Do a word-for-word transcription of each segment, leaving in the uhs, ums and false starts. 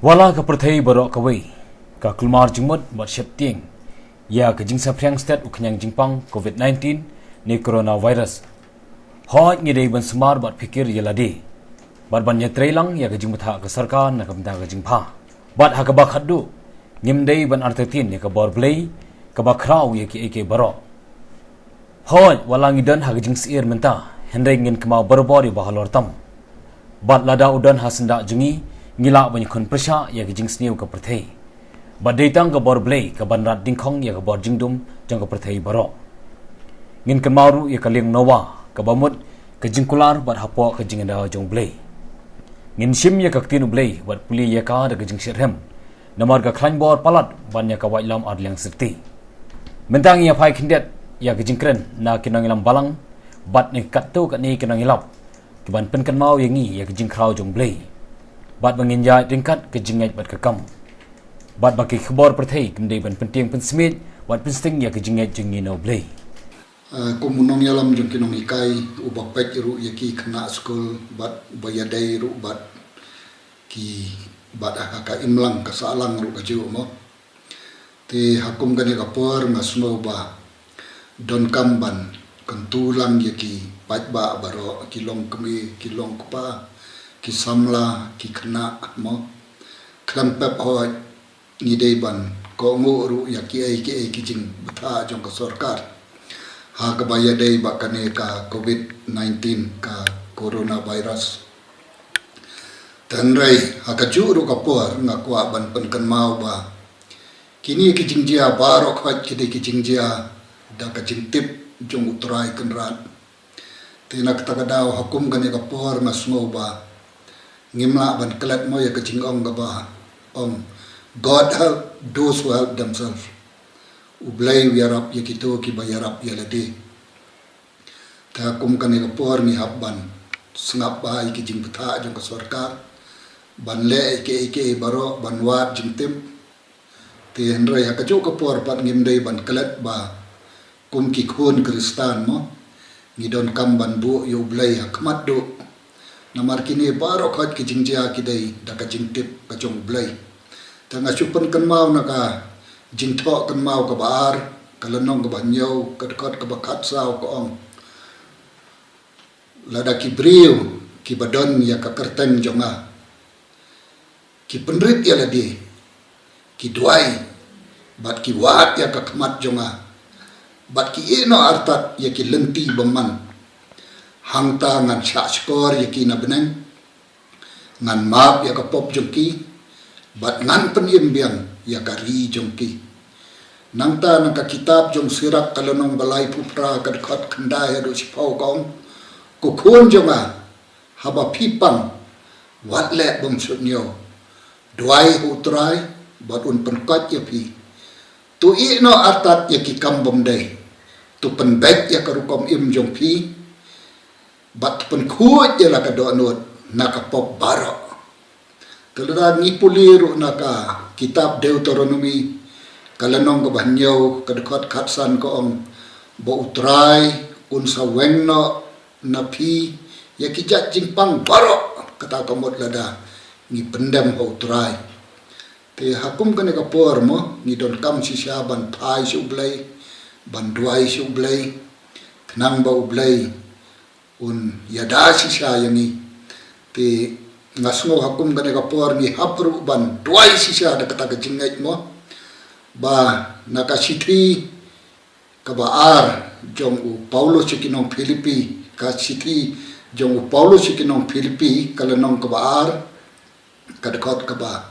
Wat la ka pyrthei baroh kawei ka kulmar jingmut bad sheptieng ïa ka jingsaphriang stet u khñiang jingpang covid nineteen ne coronavirus. Hooid, ngi dei ban sumar bad pyrkhat ïa lade bad ban ïatreilang ïa ka jingbthah ka sorkar na ka bynta ka jingpha. Bad ha kaba khatduh, ngim dei ban artatien ïa ka bor Blei kaba khraw ïa kiei kiei baroh. Hooid, wat la ngi don ha ka jingsyier mynta, hynrei ngin kynmaw barabor ïa uba halor tam. Bad lada u don ha syndah jong ngi, ngi lah ban ïakhun pyrshah ïa ka jingsniew ka pyrthei. Bad dei tang ka bor Blei kaban rat dyngkhong ïa ka bor jingdum jong ka pyrthei baroh. Ngin kynmaw ruh ïa ka liang Noah kaba mut ka jingkular bad hapoh ka jingïada jong u Blei. Ngin shim ïa ka ktien u Blei bad pule ïa ka da ka jingshitrhem. Namar ka khlaiñ bor palat ban ïa ka waitlam ar liang syrti. Mynta ngi ïa phai khyndiat ïa ka jingkren na ki nongïalam balang bad na katto katne ki nongïalap kiban pynkynmaw ïa ngi ïa ka jingkhraw jong u Blei. Bad ba ngin ïaid ryngkat ka jingngeit bad ka kam. Bad ba ki khubor pyrthei kim dei ban pyntieng pynsmiej bad pynsting ïa ka jingngeit jong ngi na u Blei. Ah, kum u nongïalam jong ki nonghikai uba peit ruh ïa ki khynnah skul bad uba ïadei ruh bad ki bad ha ka imlang ka sahlang ruh ka juh mo. Te ha kum kane ka por nga sngew ba donkam ban kyntu lang ïa ki paidbah baroh, ki longkmie, ki longkpa, ki samla, ki khynnah mo. Khlem pep hooid ngi dei ban kohnguh ruh ïa kiei kiei ki jingbthah jong ka sorkar ha kaba ïadei bad kane ka covid nineteen, ka coronavirus. Hynrei ha kajuh ruh ka por nga kwah ban pynkynmaw ba kine ki jingjia baroh khoit ki dei ki jingjia da ka jingtip jong U Trai Kynrad. Te na kata ka daw ha kum kane ka por nga sngew ba ngim lah ban klet mo ïa ka jingong kaba ong, "God help those who help themselves." U Blei u ïarap ïa kito kiba ïarap ïa lade. Te ha kum kane ka por ngi hap ban sngap bha ïa ki jingbthah jong ka sorkar, ban leh ïa kiei kiei baroh ban wad jingtip. Te hynrei ha kajuh ka por pat ngim dei ban klet ba kum ki khun Khristan mo, ngi donkam ban buh ïa U Blei ha khmat duh. Namar kine baroh khoit ki jingjia ki dei da ka jingtip ka jong U Blei. Te nga shu pynkynmaw na ka Jingthoh Kynmaw kaba ar, ka lynnong kaba hynñiew, ka dkhot kaba khatsaw ka ong, "Lada ki briew kiba don ïa ka kyrteng jong nga ki pynrit ïa lade, ki duwai bad ki wad ïa ka khmat jong nga bad ki ïeh noh artat ïa ki lynti bymman, hangta ngan shahshkor ïa ki na bneng, ngan map ïa ka pop jong ki bad ngan pynim biang ïa ka ri jong ki." Nangta na ka kitab jong Sirak ka lynnong ba laiphew phra, ka dkhot khyndai haduh shiphew ka ong, "Ko khun jong nga, haba phi pang, wat leh bym shu ñiew. Duwai ha U Trai bad un pynkoit ïa phi. To ïeh noh artat ïa ki kam bymdei. To pynbeit ïa ka rukom im jong phi bad to pynkhuid ïa la ka dohnud na ka pop baroh." Te lada ngi pule ruh na ka kitab Deuteronomi ka lynnong kaba hynñiew, ka dkhot khatsan ka ong, "Ba U Trai un sa weng noh na phi ïa ki jait jingpang baroh." Kata ka mut lada ngi pyndem ha U Trai. Te ha kum kane ka por mo, ngi donkam shisha ban phai sha U Blei, ban duwai sha U Blei, khnang ba U Blei un ïada shisha ïa ngi. Te nga sngew ha kum kane ka por ngi hap ruh ban duwai shisha da kata ka jingngeit mo, ba na ka shithi kaba ar jong u Paulus sha ki nong Philippi, ka shithi jong u Paulus sha ki nong Philippi, ka lynnong kaba ar, ka dkhot kaba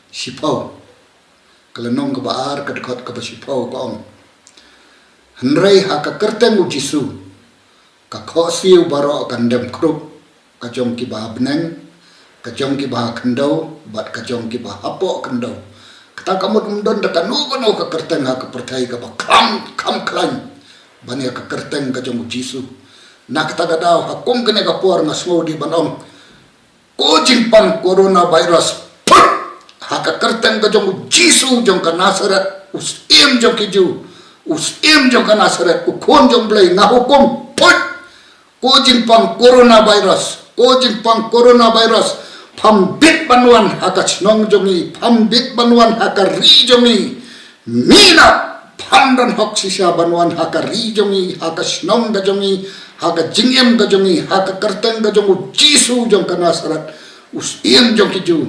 shiphew. Ka lynnong kaba ar, ka dkhot kaba shiphew ka ong, "Hynrei ha ka kyrteng U Jisu, ka khohsiew baroh kan dem khrup, ka jong kiba ha bneng, ka jong kiba ha khyndew bad ka jong kiba hapoh khyndew." Kata ka mut ym don da kano kano ka kyrteng ha ka pyrthei kaba kham, kham khlaiñ ban ïa ka kyrteng ka jong U Jisu. Na kata ka daw ha kum kane ka por nga sngew dei ban ong, "Ko jingpang coronavirus, phut! Ha ka kyrteng ka jong U Jisu jong ka Nasareth, U Syiem jong ki Jiw, U Syiem jong ka Nasareth, U Khun jong U Blei, nga hukum, phut! Ko jingpang coronavirus, ko jingpang coronavirus, pham bit ban wan ha ka shnong jong ngi, pham bit ban wan ha ka ri jong ngi. Mih na, pham don hok shisha ban wan ha ka ri jong ngi, ha ka shnong ka jong ngi, ha ka jingim ka jong ngi, ha ka kyrteng ka jong U Jisu jong ka Nasareth, U Syiem jong ki Jiw,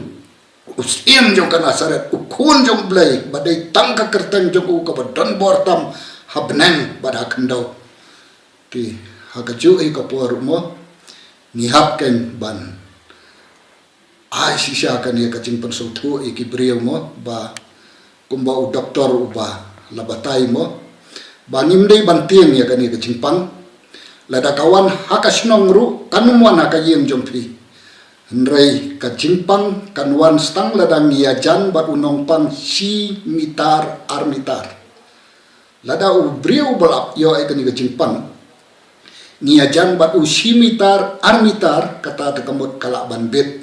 U Syiem jong ka Nasareth, U Khun jong U Blei, ba dei tang ka kyrteng jong U kaba don bor tam ha bneng bad ha khyndew. Te ha kajuh hi ka por mo, ngi hap ken ban ai shisha kane ka jingpynsngewthuh ïa ki briew mo, ba kumba u doktor uba la batai mo, ba ngim dei ban tieng ïa kane ka jingpang. Lada ka wan ha ka shnong ruh, kan ym wan ha ka ïing jong phi. Hynrei ka jingpang kan wan tang lada ngi ïajan bad u nongpang shi mitar, ar mitar. Lada u briew ba la ïoh ïa kane ka jingpang, ngi ïajan bad u shi mitar, ar mitar, kata te ka mut ka lah ban bit.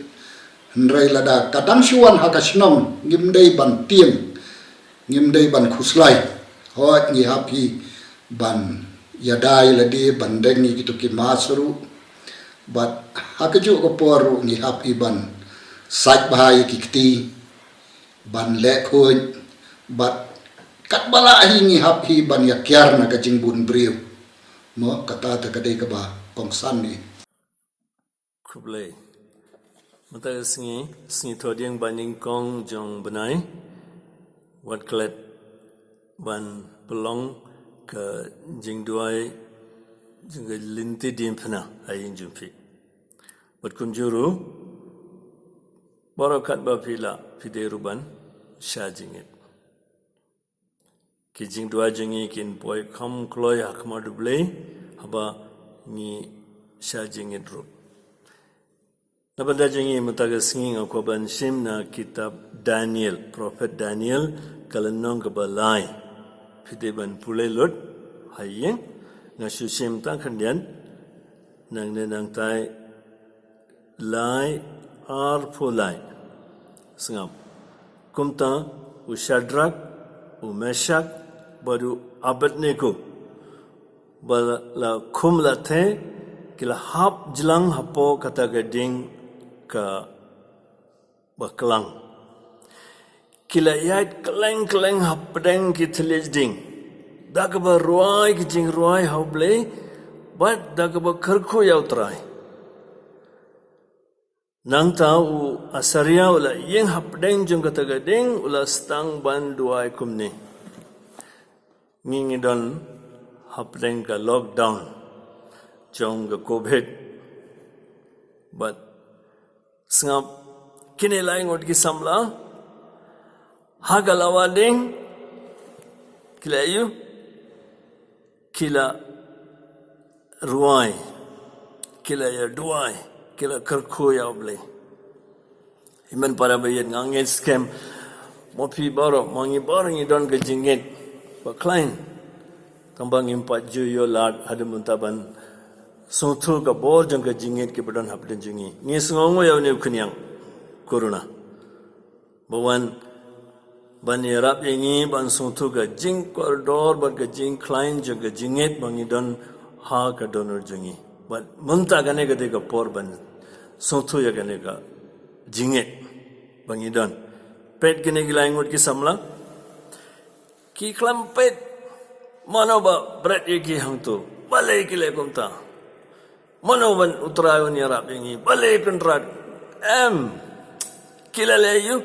Hynrei lada ka dang shu wan ha ka shnong, ngim dei ban tieng, ngim dei ban khuslai. Hooid, ngi hap hi ban ïada ïa lade, ban deng ïa kito ki mask ruh. Bad ha kajuh ka por ruh ngi hap hi ban sait bha ïa ki kti, ban leh khuid, bad katba lah hi ngi hap hi ban ïakiar na ka jingbun briew. Mo, kata te ka dei kaba kongsan hi. Khublei. Mynta ka sngi, sngi Thohdieng ba nyngkong jong u bnai, wat klet ban pynlong ka jingduwai jong ka lynti diengphna ha ïing jong phi. Bad kumjuh ruh, baroh katba phi lah, phi dei ruh ban shah jingngeit. Ki jingduwai jong ngi kin poi kham kloi ha khmat U Blei, haba ngi shah jingngeit ruh. Na bynta jong ngi mynta ka sngi nga kwah ban shim na kitab Daniel, Prophet Daniel, ka lynnong kaba lai. Phi dei ban pule lut ha ïing, nga shu shim tang khyndiat, nangne nangtai lai, arphew lai. Sngap. Kumta u Shadrak, u Meshak, bad u Abednego, ba la khum la theh, ki la hap jlang hapoh kata ka dieng kaba klang. Ki la ïaid kylleng kylleng hapdeng ki thylliej dieng, da kaba rwai ki jingrwai ha U Blei, bad da kaba kyrkhu ïa U Trai. Nangta u Asaria u la ïeng hapdeng jong kata ka dieng, u la sdang ban duwai kumne: Ngi ngi don hapdeng ka lockdown jong ka covid. Bad sngap, kine lai ngut ki samla ha ka lawar dieng ki la ïoh, ki la rwai, ki la ïa duwai, ki la kyrkhu ïa U Blei. Hynmen para baieit, nga ngeit skhem, mo phi baroh, mo ngi baroh ngi don ka jingngeit ba khlaiñ. Tangba ngim pat ju ïoh lad haduh mynta ban sngewthuh ka bor jong ka jingngeit kaba don hapdeng jong ngi. Ngi sngewnguh ïa une u khñiang corona ba wan ban ïarap ïa ngi ban sngewthuh ka jingkordor bad ka jingkhlaiñ jong ka jingngeit ba ngi don ha ka dohnud jong ngi. Bad mynta kane ka dei ka por ban sngewthuh ïa kane ka jingngeit ba ngi don. Peit kine ki lai ngut ki samla, ki khlem peit mano ba bret ïa ki hangto, balei ki leh kumta. Mano ban U Trai un ïarap ïa ngi, balei Kynrad? Em, ki la leh aïu?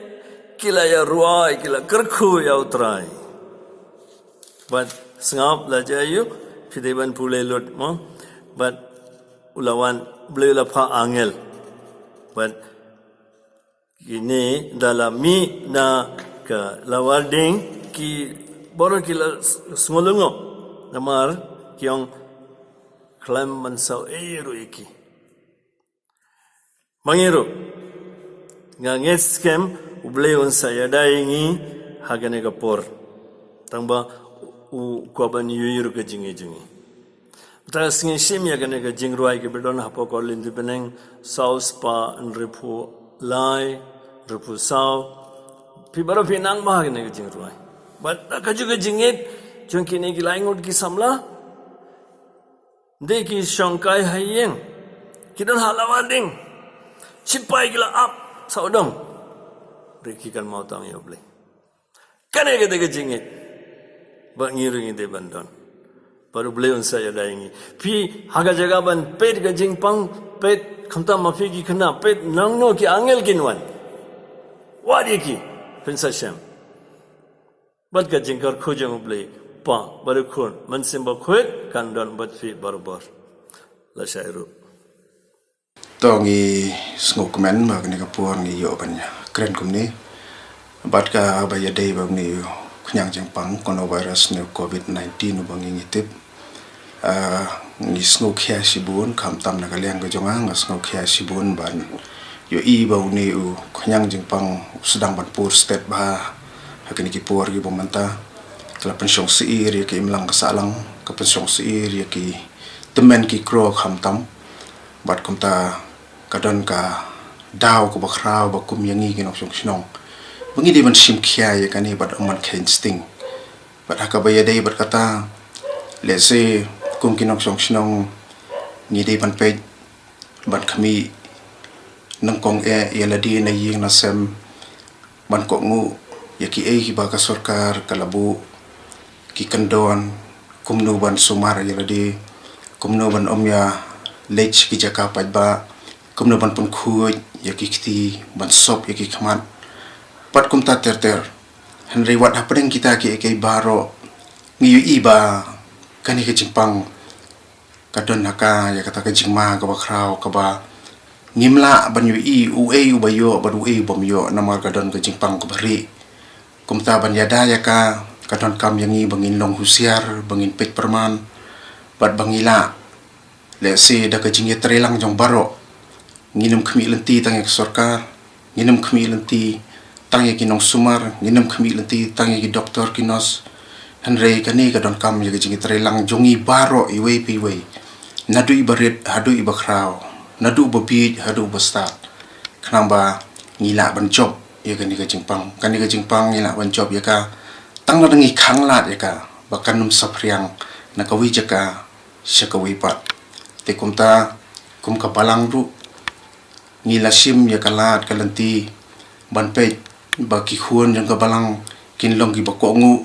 Ki la ïa rwai, ki la kyrkhu ïa U Trai. Bad sngap, la jia aïu? Phi dei ban pule lut mo. Bad u la wan, U Blei u la phah angel. Bad kine da la mih na ka lawar dieng, ki baroh ki la s-, sngewlyngngoh, namar ki ong khlem ban saw ei ruh ïa ki. Ma ngi ruh, nga ngeit skhem U Blei un sa ïada ïa ngi ha kane ka por. Tangba u kwah ban ïohi ruh ka jingngeit jong ngi. Mynta ka sngi shim ïa kane ka jingrwai kaba don hapoh ka Lynti Bneng, saw spah hynriewphew lai, hynriewphew saw. Phi baroh phi nang bha ha kane ka jingrwai. Bad da kajuh ka jingngeit jong kine ki lai ngut ki samla, ym dei ki shongkai ha ïing, ki don ha lawar dieng. Shipai ki la ap sawdong. Ri ki kan mau tang ïa U Blei. Kane ka dei ka jingngeit ba ngi ruh ngi dei ban don. Bad U Blei un sa ïada ïa ngi. Phi ha ka jaka ban peit ka jingpang, peit khamtam ma phi ki khynnah, peit nangno ki angel kin wan. Wad ïa ki, phin sa shem. Bad ka jingkyrkhu jong U Blei, Pa, bad U Khun, Mynsiem Bakhuid, kan don bad phi barabor. Lashai ruh. To ngi sngewkmen ba kane ka por ngi ïoh ban kren kumne. Bad kaba ïadei bad une u khñiang jingpang coronavirus ne u covid nineteen uba ngi ngi tip. Ah, ngi sngewkhia shibun khamtam na ka liang ka jong nga, nga sngewkhia shibun ban ïohi ba une u khñiang jingpang u sdang ban pur stet bha ha kine ki por kiba mynta. Ka la pynshong syiar ïa ki imlang ka sahlang, ka pynshong syiar ïa ki tymmen ki kro khamtam. Bad kumta ka don ka daw kaba khraw ba kum ïa ngi ki nongshong shnong ba ngi dei ban shim khia ïa kane bad ym ban kheiñ sting. Bad ha kaba ïadei bad kata, lehse kum ki nongshong shnong ngi dei ban peit ban khmih nyngkong eh ïa lade na ïing na sem, ban kohnguh ïa kiei kiba ka sorkar ka la buh, ki kyndon kumno ban sumar ïa lade, kumno ban ym ïa leit ki jaka paidbah, kumno ban pynkhuid ïa ki kti, ban sop ïa ki khmat. Bad kumta ter ter. Hynrei wat hapdeng kita kiei kiei baroh, ngi ïohi ba kane ka jingpang ka don ha ka ïa kata ka jingma kaba khraw kaba ngim lah ban ïohi uei uba ïoh bad uei u bym ïoh namar ka don ka jingpang kaba rieh. Kumta ban ïada ïa ka, ka donkam ïa ngi ba ngin long husiar, ba ngin peit pyrman bad ba ngi lah, lehse da ka jingïatreilang jong baroh. Ngin ym khmih lynti tang ïa ka sorkar, ngin ym khmih lynti tang ïa ki nongsumar, ngin ym khmih lynti tang ïa ki doktor ki nurse. Hynrei kane ka donkam ïa ka jingïatreilang jong ngi baroh iwei pa iwei, naduh iba rit haduh iba khraw, naduh uba bieit haduh uba stad, khnang ba ngi lah ban jop ïa kane ka jingpang. Kane ka jingpang ngi lah ban jop ïa ka tang lada ngi khanglad ïa ka ba kan ym saphriang na kawei jaka sha kawei pat. Te kumta, kum ka balang ruh, ngi la shim ïa ka lad ka lynti ban peit ba ki khun jong ka balang kin long kiba kohnguh,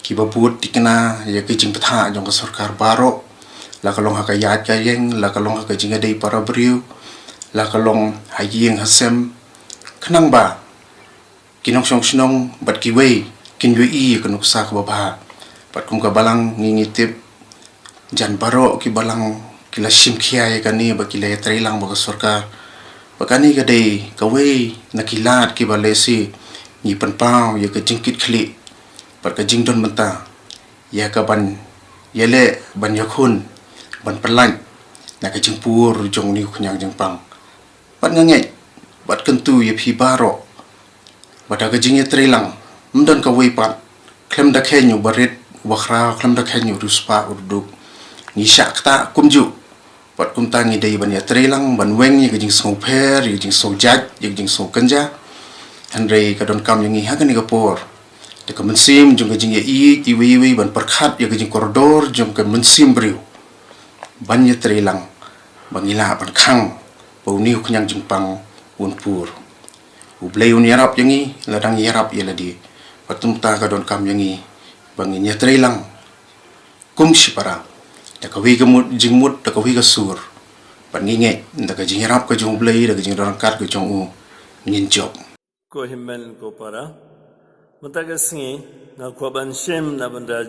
kiba bud thikna ïa ka jingbthah jong ka sorkar baroh, la ka long ha ka ïaid ka ïeng, la ka long ha ka jingïadei para briew, la ka long ha ïing ha sem, khnang ba ki nongshong shnong bad kiwei kin ïohi ïa ka nuksa kaba bha. Bad kum ka balang ngi ngi tip, jan baroh ki balang ki la shim khia ïa kane bad ki la ïatreilang bad ka sorkar. Bad kane ka dei kawei na ki lad kiba lehse ngi pynpaw ïa ka jingkitkhlieh bad ka jingdon bynta ïa ka ban ïaleh ban ïakhun ban pyllait na ka jingpur jong une u khñiang jingpang. Bad nga ngeit bad kyntu ïa phi baroh ba da ka jingïatreilang ym don kawei pat, khlem da kheiñ uba rit uba khraw, khlem da kheiñ u riewspah u duk. Ngi shah ktah kumjuh. Bad kumta ngi dei ban ïatreilang ban weng ïa ka jingsngewpher, ïa ka jingsngewjait, ïa ka jingsngewkynja. Hynrei ka donkam ïa ngi ha kane ka por, da ka mynsiem jong ka jingïaieit iwei iwei ban pyrkhat ïa ka jingkordor jong ka mynsiem briew, ban ïatreilang ba ngi lah ban khang ba une u khñiang jingpang un pur. U Blei un ïarap ïa ngi lada ngi ïarap ïa lade. Bad kumta ka donkam ïa ngi ba ngin ïatreilang kum shipara, da kawei ka mut, jingmut, da kawei ka sur. Bad ngi ngeit da ka jingïarap ka jong U Blei, da ka jingdon ryngkat ka jong u, ngin jop. Ko hynmen ko para, mynta ka sngi nga kwah ban shim na bynta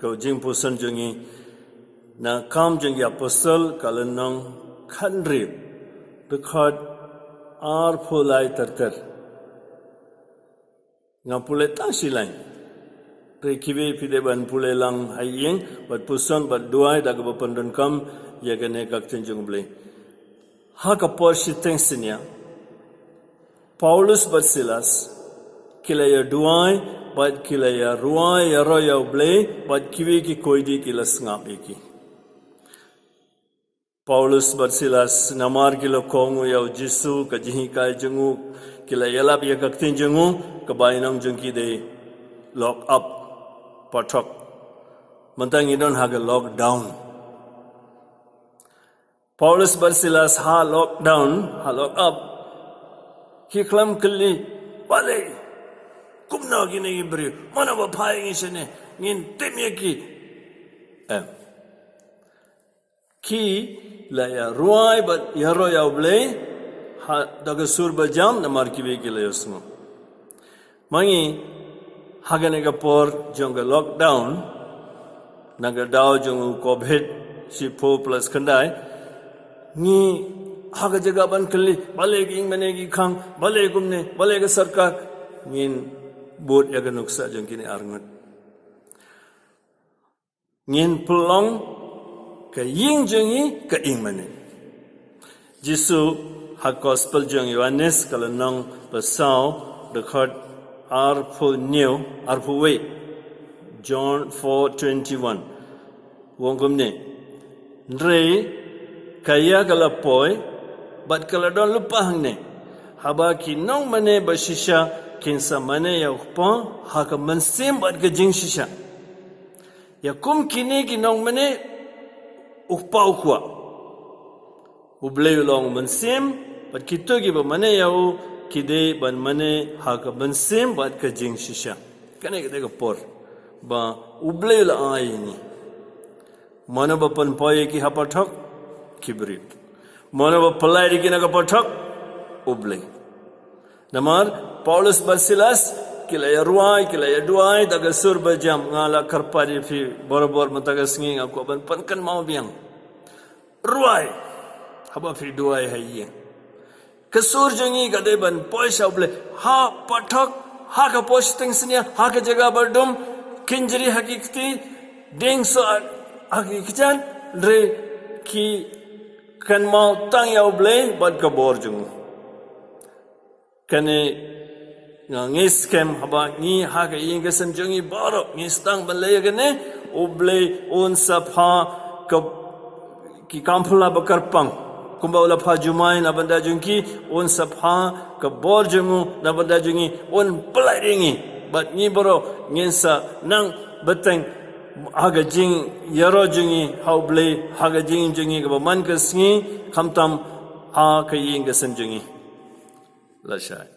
ka jingpuson jong ngi na Kam jong ki Apostol ka lynnong khathynriew, dkhot arphew lai ter ter. Nga pule tang shi lain. Te kiwei phi dei ban pule lang ha ïing bad puson bad duwai da kaba pyndonkam ïa kane ka ktien jong U Blei. Ha ka por shiteng synñia, Paulus bad Silas ki la ïa duwai bad ki la ïa rwai ïaroh ïa U Blei, bad kiwei ki koidi ki la sngap ïa ki. Paulus bad Silas, namar ki la kohnguh ïa U Jisu, ka jinghikai jong u, ki la ïalap ïa ka ktien jong u, ka bainong jong ki dei lock up, pathok. Mynta ngi don ha ka lockdown. Paulus bad Silas ha lockdown, ha lock up, ki khlem kylli Balei? Kumno kine ki briew? Mano ba phah ïa ngi shane? Ngin tim ïa ki. Em. Ki la ïa rwai bad ïa roi ïa U Blei, ha, da ka sur ba jam, namar kiwei ki la ïa sngew. Ma ngi, ha kane ka por jong ka lockdown, na ka daw jong u covid shiphew plus khyndai, ngi ha ka jaka ban kylli, balei ki ïing mane ki khang, balei kumne, balei ka sorkar, ngin bud ïa ka nuksa jong kine arngut. Ngin pynlong ka ïing jong ngi ka ïing mane. Jisu ha gospel jong Ïohannes ka lynnong ba saw dkhot arphew hynñiew, arphew wei. John four twenty-one. U ong kumne. Hynrei ka ïa ka la poi bad ka la don lypa hangne. Haba ki nongmane ba shisha kin sa mane ïa u Kpa ha ka mynsiem bad ka jingshisha. Ïa kum kine ki nongmane u Kpa u kwah. U Blei u long mynsiem, bad kito kiba mane ïa u ki dei ban mane ha ka mynsiem bad ka jingshisha. Kane ka dei ka por ba U Blei u la ai ïa ngi. Mano ba pynpoi ïa ki ha pathok? Ki briew. Mano ba pynlait ïa ki na ka pathok? U Blei. Namar Paulus bad Silas ki la ïa rwai, ki la ïa duwai da ka sur ba jam. Nga la kyrpad ïa phi barabor mynta ka sngi, nga kwah ban pynkynmaw biang. Rwai haba phi duwai ha ïing. Ka sur jong ngi ka dei ban poi sha U Blei ha pathok, ha ka por shiteng synñia, ha ka jaka ba dum, kynjri ha ki kti, dieng soh ha ki kjat, hynrei ki kynmaw tang ïa U Blei bad ka bor jong u. Kane nga ngeit skhem haba ngi ha ka ïing ka sem jong ngi baroh ngi sdang ban leh ïa kane, U Blei un sa phah ka, ki kam phylla ba kyrpang. Kumba u la phah jumai na bynta jong ki, un sa phah ka bor jong u na bynta jong ngi, un pynlait ïa ngi. Bad ngi baroh ngin sa nang bteng ha ka jingïaroh jong ngi ha U Blei, ha ka jingim jong ngi kaba man ka sngi, khamtam ha ka ïing ka sem jong ngi. Lashai.